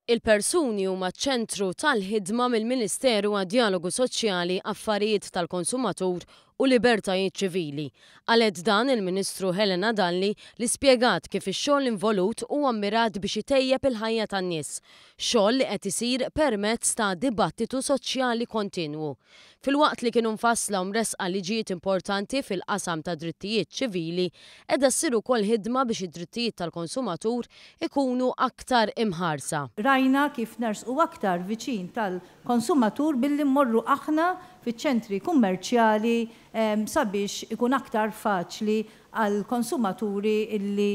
Il-persuni huma ċ-ċentru tal-ħidma mill-Ministeru għad-Djalogu Soċjali, Affarijiet tal-Konsumatur u Libertajiet Ċivili. Qalet dan il-Ministru Helena Dalli li spjegat kif ix-xogħol involut huwa mmirat biex itejjeb il-ħajja tan-nies. Xogħol li qed isir permezz ta' dibattitu soċjali kontinwu. Filwaqt li kienu mfassla u mressqa liġijiet importanti fil-qasam tad-drittijiet ċivili, qiegħda ssir ukoll ħidma biex id-drittijiet tal-konsumatur ikunu aktar imħarsa. Rajna kif nersqu aktar viċin tal-konsumatur billi mmorru aħna fiċ-ċentri kummerċjali sabiex ikun aktar faċli għall-konsumaturi illi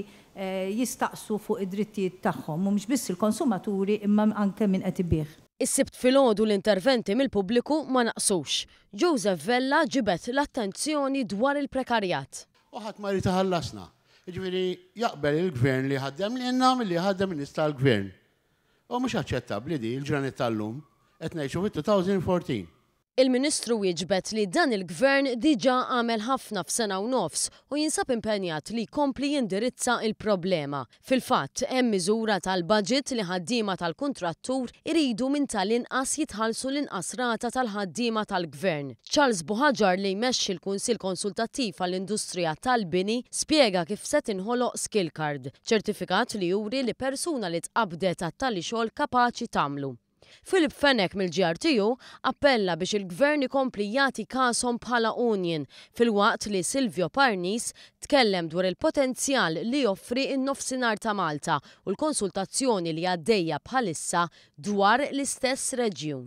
jistaqsu fuq id-drittijiet tagħhom, u mhux biss il-konsumaturi imma anke min qed ibigħ. Is-Sibt filgħodu l-interventi mill-pubbliku ma naqsux. Joseph Vella ġibed l-attenzjoni dwar il-prekarjat. U ħadd ma jrid iħallasna. Jiġifieri jaqbel il-Gvern li jħaddem lilna milli jħaddem in-nies tal-Gvern. U mhux aċċettabbli di, il-ġranet tal-lum. Qed ngħixu fit-2014. Il-Ministru wieġbet li dan il-Gvern diġà għamel ħafna f'sena u nofs u jinsab impenjat li jkompli jindirizza l-problema. Fil-fatt, hemm miżura tal-budget li ħaddiema tal-kuntrattur iridu minn tal-inqas jitħallsu l-inqas rata tal-ħaddiema tal-Gvern. Charles Buhagiar li jmexxi l-Kunsill Konsultattiv għall-Industrija tal-Bini spjega kif se tinħoloq skill card, ċertifikat li juri li persuna li tqabbdet għat-tali xogħol kapaċi tagħmlu. Philip Fenech mill-GRTU appella biex il-Gvern ikompli jagħti kashom bħala union filwaqt li Silvio Parnis tkellem dwar il-potenzjal li joffri n-Nofsinhar ta' Malta u l-konsultazzjoni li għaddejja bħalissa dwar l-istess reġjun.